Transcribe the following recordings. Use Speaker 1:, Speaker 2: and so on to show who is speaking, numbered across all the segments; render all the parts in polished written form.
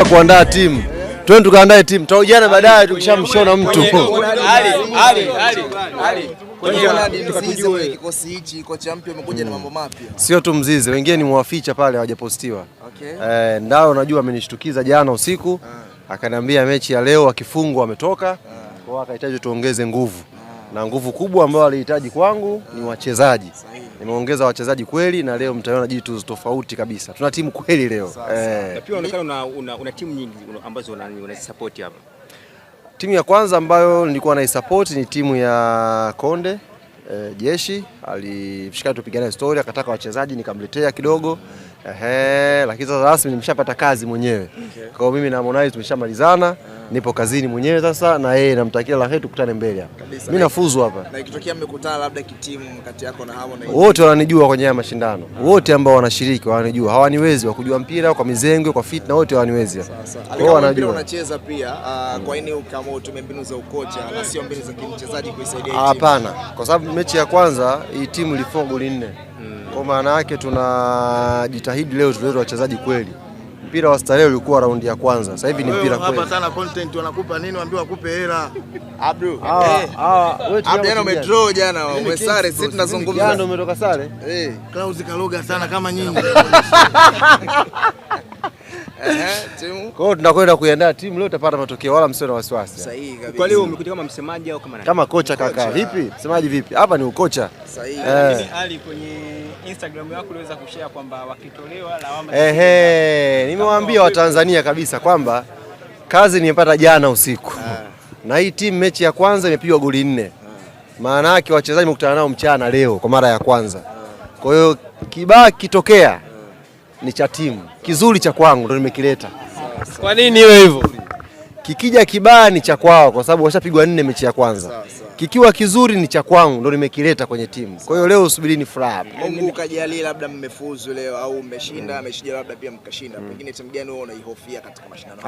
Speaker 1: Kuandaa timu. Twende tukaandae timu. Tutaujana baadaye tukishamshona mtu.
Speaker 2: Ali, Ali, Ali, Ali.
Speaker 3: Mzize kikosi hichi, kocha mpya amekuja na mambo mapya.
Speaker 1: Sio tu Mzize, wengine ni mwaficha pale hawajapostiwa.
Speaker 3: Okay.
Speaker 1: Ndao unajua amenishtukiza jana usiku. Akaniambia mechi ya leo akifungwa ametoka. Kwa hiyo akahitaji tuongeze nguvu. Na nguvu kubwa ambayo alihitaji kwangu ni wachezaji. Nimeongeza wachezaji kweli na leo mtaona jitu tofauti kabisa. Tuna timu kweli leo.
Speaker 2: Na pia unaonekana una timu nyingi ambazo unazisupport hapa.
Speaker 1: Timu ya kwanza ambayo nilikuwa naisupport ni timu ya Konde Jeshi. Alishika tupigana story akataka wachezaji nikamletea kidogo. Lakini sasa rasmi nimeshapata kazi mwenyewe. Kwa hiyo mimi na Harmonize tumeshamalizana, nipo kazini mwenyewe sasa na yeye namtakia la heri, tukutane mbele hapa. Mimi nafuzu hapa.
Speaker 3: Na ikitokea mmekutana labda kitimu kati yako na Harmonize.
Speaker 1: Wote wananijua kwenye haya mashindano. Wote ambao wanashiriki wananijua. Hawaniwezi wa kujua mpira kwa mizengwe, kwa fitna, wote hawaniwezi.
Speaker 3: Sasa
Speaker 1: Kwa hiyo wanajua.
Speaker 3: Unacheza pia kwa nini kama utumie mbinu za ukocha na sio mbinu za kimchezaji kuisaidia timu?
Speaker 1: Hapana, kwa sababu mechi ya kwanza hii timu ilifunga goli 4. Kwa maana yake tunajitahidi leo tulete wachezaji kweli. Mpira wa starehe ulikuwa raundi ya kwanza. Sasa hivi ni mpira kweli.
Speaker 4: Hapa sana content wanakupa nini? Waambiwa wakupe hela.
Speaker 3: Abdu.
Speaker 1: Wewe
Speaker 3: Abdu jana umedraw jana, umesare, sisi tunazungumza.
Speaker 1: Jana umetoka sare?
Speaker 4: Klaus kaloga sana kama nyinyi.
Speaker 3: Timu.
Speaker 1: Kwa hiyo tunakwenda kuiandaa timu leo, tutapata matokeo wala msio na wasiwasi.
Speaker 3: Sahihi kabisa.
Speaker 2: Kwa leo umekuja kama msemaji au kama nani?
Speaker 1: Kama kocha kaka. Vipi? Msemaji vipi? Hapa ni ukocha.
Speaker 3: Sahihi.
Speaker 5: Lakini Ali, kwenye Instagram yako uliweza kushare kwamba wakitolewa lawama.
Speaker 1: Nimewaambia Watanzania kabisa kwamba kazi nimepata jana usiku. Na hii timu mechi ya kwanza imepigwa goli 4. Maana yake wachezaji nimekutana nao mchana leo kwa mara ya kwanza. Kwa hiyo kibaya kitokea ni cha timu. Kizuri cha kwangu ndio nimekileta.
Speaker 5: Kwa nini iwe hivyo?
Speaker 1: Kikija kibaya ni cha kwao kwa sababu washapigwa 4 mechi ya kwanza. Kikiwa kizuri ni cha kwangu ndio nimekileta kwenye timu. Kwa hiyo leo subirini furaha hapa.
Speaker 3: Mungu ukajalie labda mmefuzu leo au mmeshinda, mmeshinda labda pia mkashinda. Pengine timu gani wewe unaihofia katika mashindano?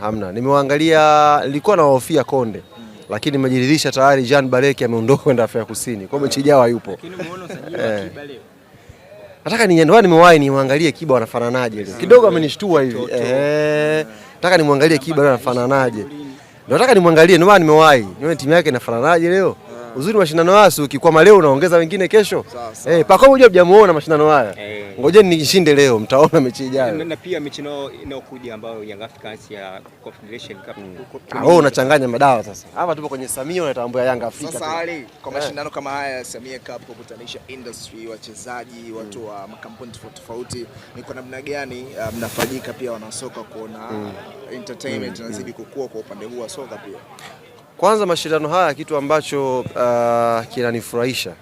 Speaker 1: Hamna. Nimewaangalia, nilikuwa nawahofia Konde. Lakini nimejiridhisha tayari Jean Bareki ameondoka kwenda Afrika Kusini. Kwa hiyo mechi ijayo hayupo.
Speaker 5: Lakini umeona usajili wa Kiba leo.
Speaker 1: Nataka nimewahi niangalie Kiba wanafananaje leo. Kidogo amenishtua hivi. Nataka nimwangalie Kiba leo anafananaje. Nataka nimwangalie, ndio maana nimewahi. Nione timu yake inafananaje leo. Uzuri mashindano haya si ukikwama leo unaongeza wengine kesho. Pako unajua hujamuona mashindano haya. Ngojeni nishinde leo mtaona mechi ijayo.
Speaker 2: Na pia mechi inayokuja ambayo Young Africans ya Confederation Cup.
Speaker 1: Wewe unachanganya madawa sasa. Hapa tupo kwenye Samia unatambua Young Africa.
Speaker 3: Sasa Ali, kwa mashindano kama haya ya Samia Cup kukutanisha industry, wachezaji, watu wa makampuni tofauti tofauti, ni kwa namna gani mnafanyika pia wanasoka kuona entertainment inazidi kukua kwa upande huu wa soka pia?
Speaker 1: Kwanza mashindano haya kitu ambacho kinanifurahisha,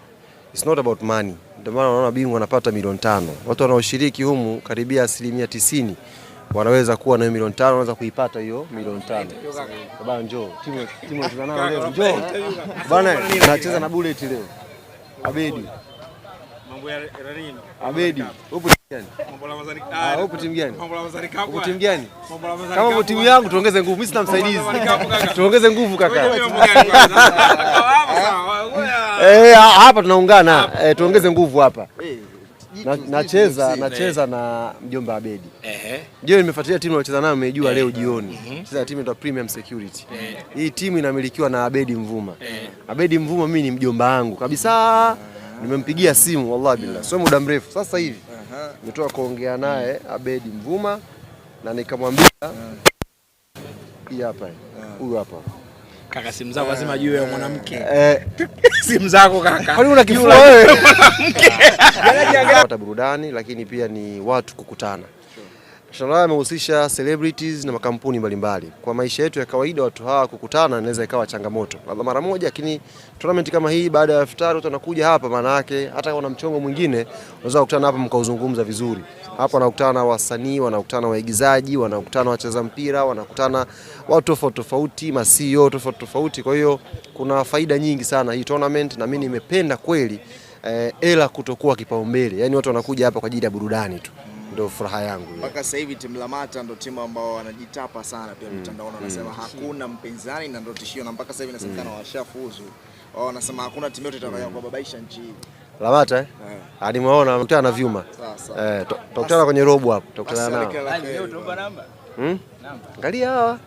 Speaker 1: it's not about money. Ndio maana unaona bingwa anapata milioni 5. Watu wanaoshiriki humu karibia 90% wanaweza kuwa na hiyo milioni 5, wanaweza kuipata hiyo milioni 5. Bana njoo, timu tunacheza nayo leo. Njoo. Bana nacheza na Bullet leo. Abedi.
Speaker 5: Mambo ya nini?
Speaker 1: Abedi, upo timu gani?
Speaker 5: Mambo la Mazari.
Speaker 1: Upo timu gani?
Speaker 5: Mambo la Mazari Cup.
Speaker 1: Upo timu gani?
Speaker 5: Mambo la Mazari.
Speaker 1: Kama upo timu yangu tuongeze nguvu. Mimi sina msaidizi. Tuongeze nguvu kaka. Hapa tunaungana. Tuongeze nguvu hapa. Nacheza na mjomba Abedi. Je, nimefuatilia timu niliyocheza nayo nimejua leo jioni. Cheza timu inaitwa Premium Security. Hii timu inamilikiwa na Abedi Mvuma. Abedi Mvuma mimi ni mjomba wangu kabisa. Nimempigia simu wallahi billah. Sio muda mrefu sasa hivi. Nimetoka kuongea naye Abedi Mvuma na nikamwambia hii hapa. Huyu hapa.
Speaker 5: Kaka simu zako lazima juu ya mwanamke. Simu zako kaka.
Speaker 1: Kwani una kifua wewe? Mwanamke. Burudani lakini pia ni watu kukutana. Mashindano haya yamehusisha celebrities na makampuni mbalimbali. Kwa maisha yetu ya kawaida watu hawa kukutana inaweza ikawa changamoto. Labda mara moja, lakini tournament kama hii baada ya iftari watu wanakuja hapa, maana yake hata kama una mchongo mwingine unaweza kukutana hapa mkauzungumza vizuri. Hapa wanakutana wasanii, wanakutana waigizaji, wanakutana wacheza mpira, wanakutana watu tofauti tofauti, ma CEO tofauti tofauti. Kwa hiyo kuna faida nyingi sana hii tournament na mimi nimependa kweli ela kutokuwa kipaumbele. Yaani watu wanakuja hapa kwa ajili ya burudani tu. Ndio furaha yangu.
Speaker 3: Mpaka sasa hivi timu Lamata ndio timu ambao wanajitapa sana pia mtandaoni, wanasema hakuna mpinzani na ndio tishio, na mpaka sasa hivi inasemekana washafuzu. Wao wanasema hakuna timu yote itakayokubabaisha nchi hii.
Speaker 1: Lamata eh? Nimeona amekutana na Vyuma.
Speaker 3: Sawa sawa.
Speaker 1: Tutakutana kwenye robo hapo, tutakutana
Speaker 3: Basi
Speaker 1: nao.
Speaker 3: kila la kheri.
Speaker 1: Angalia hawa.